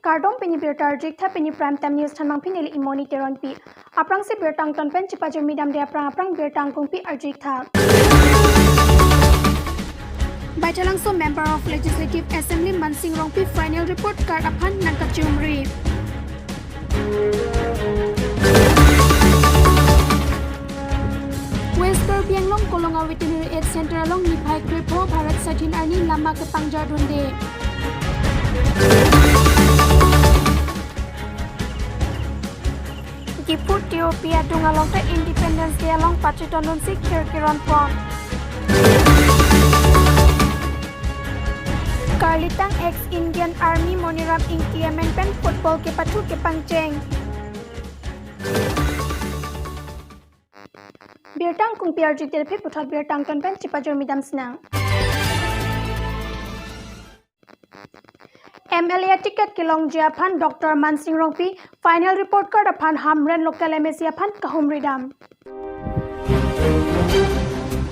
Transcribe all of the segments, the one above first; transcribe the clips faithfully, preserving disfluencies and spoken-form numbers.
Kardom, pini birta arjutha, pini Prime Time News thanmangpi neli Imoni Teronpi. Aphrangsi birta angton pen chipajirmi damde aphrang aphrang birta angkungpi arjutha. Baithalangso Member of Legislative Assembly Mansing Rongpi final report card aphan nangkachihumri. West Karbi Anglong Kolonga Veterinary Aid Center along niphai krepho Bharat Sadhin arni lama kepangjardunde. Diphu T O P adung along ta Independence Day along pachetondunsi khir keronpon. Karlitang ex Indian Army Moniram Ingti amen pen football kepathu kepangcheng. Birta angkungpi arjutha, puthot birta angton pen chipajirmi dam sinang. M L A ticket kelongji aphan Doctor Mansing Rongpi final report card aphan Hamren local M A C aphan kahumri dam.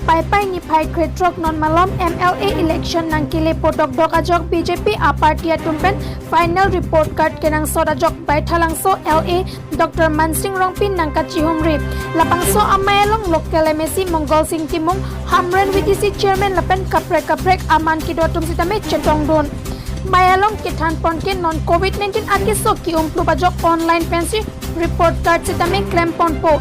Paipai niphai krethrok non malom M L A election nangkelepo dokdok ajok B J P a party atum pen final report card kenangsot ajok Baithalangso L A Doctor Mansing Rongpi nangkachihumri. Labangso amei along local M A C Mongal Sing Timung, Hamren V D C chairman lapen kaprek kaprek aman kedo atum sitame chetongdun. Mei along kethanpon ke non covid nineteen akeso ke-umplup ajok online pensi report card sitame klemponpo.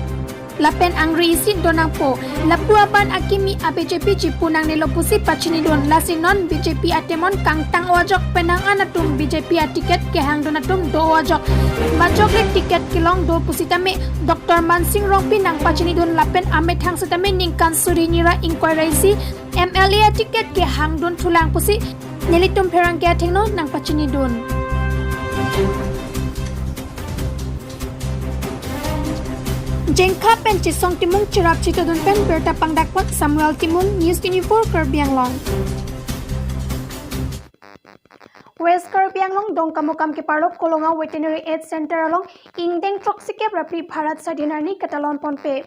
Lapen angri isi donangpo. Lapu aban akimi a B J P chipu nangnelo pusi pachinidun. Lasi non B J P atemon kangtang-o ajok penang an atum B J P a ticket kehangdun atum do-o ajok. Majok le ticket kelong do pusitame Doctor Mansing Rongpi nangpachinidun lapen amethang sitame ningkan suri hini ra ingkoi ra isi M L A a ticket kehangdun thulang pusi nelitum pherangke athengno nangpachinidun. Jengkha pen Chisong Timung cherap chetongdun pen birta pangdakpon Samuel Timung, News twenty-four Karbi Anglong. West Karbi Anglong Dongkamukam keparlo Kolonga Veterinary Aid Center along ingdeng throksikep ra phli Bharat Sadhin arni ketalonponpe.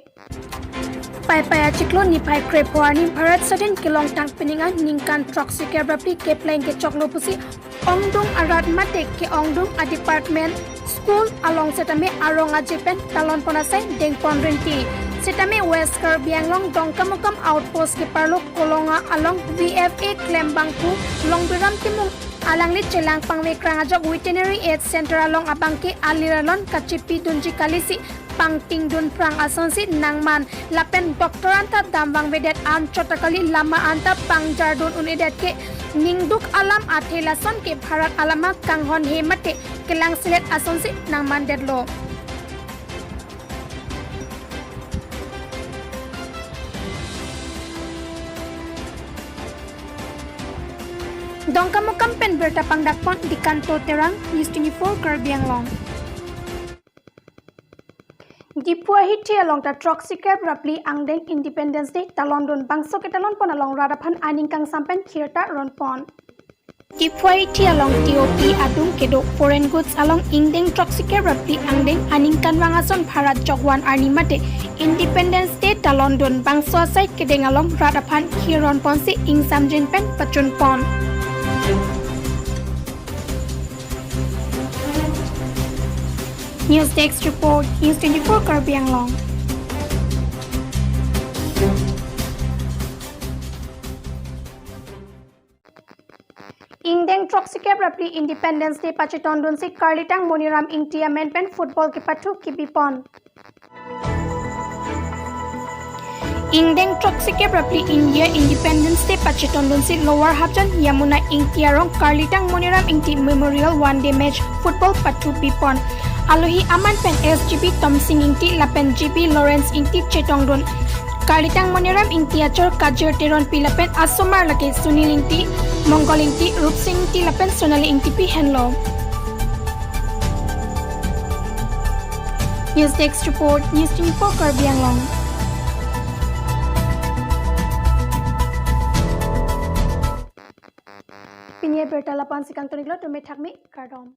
Paipai achiklo niphai krepho arni Bharat Sadhin kelongtang pining an ningkan throksikep ra phli kepleng kechoklo pusi ongdung arat mate ke-ongdung a department, school along setame arong aje pen talonpon asai dengpon rinti. Setame West Karbi Anglong Dongkamukam outpost keparlo Kolonga along V F A klembangpo Longbiram Timung, alangli chelang pangvekrang ajok Veterinary Aid Center along abangke alir alon kachepidunji kalisi pangtingdun phrang asonsi nangman lapen doctor anta damvangvedet anchot ta kali, lama anta pangjardun un-edet ke ningduk alam athe lason ke Bharat alama kanghon he mate kelangselet asonsi nangmandetlo. Dongkamukam pen birta pangdakpon Dikanto Terang, News twenty-four Karbi Anglong. Diphu ahithi along ta throksikep ra phli angdeng Independence Day talondun, bangso ketalonpon along rat aphan aning kangsam pen khirta ronpon. Diphu ahithi along T O P adung kedo foreign goods along ingdeng throksikep ra phli angdeng aning kanvang ason Bharat Chowk One arni mate Independence Day talondun, bangso asai kedeng along rat aphan khir ronponsi ingsamjin pen pachunpon. News Desk Report, News twenty-four Karbi Anglong. Ingdeng throksikep ra phli Independence Day pachetondunsi Karlitang Moniram Ingti amen pen football kepathu kebipon. Ingdeng throksikep ra phli India Independence Day pachetondunsi Lower Hapjan Yamuna Ingti arong Karlitang Moniram Ingti Memorial One Day Match football pathu bipon. Alohi aman pen S G B Tomsing Ingti lapen G B Lawrence Ingti chetongdun. Karlitang Moniram Ingti achor Kajir Teronpi lapen asomar lake Sunil Ingti, Mongol Ingti, Rupsing Ingti lapen Sonali Ingtipi henlo. News Desk Report, News twenty-four Karbi Anglong. Pini abirta la-an si kangton-iklo, tumi thakmi, kardom.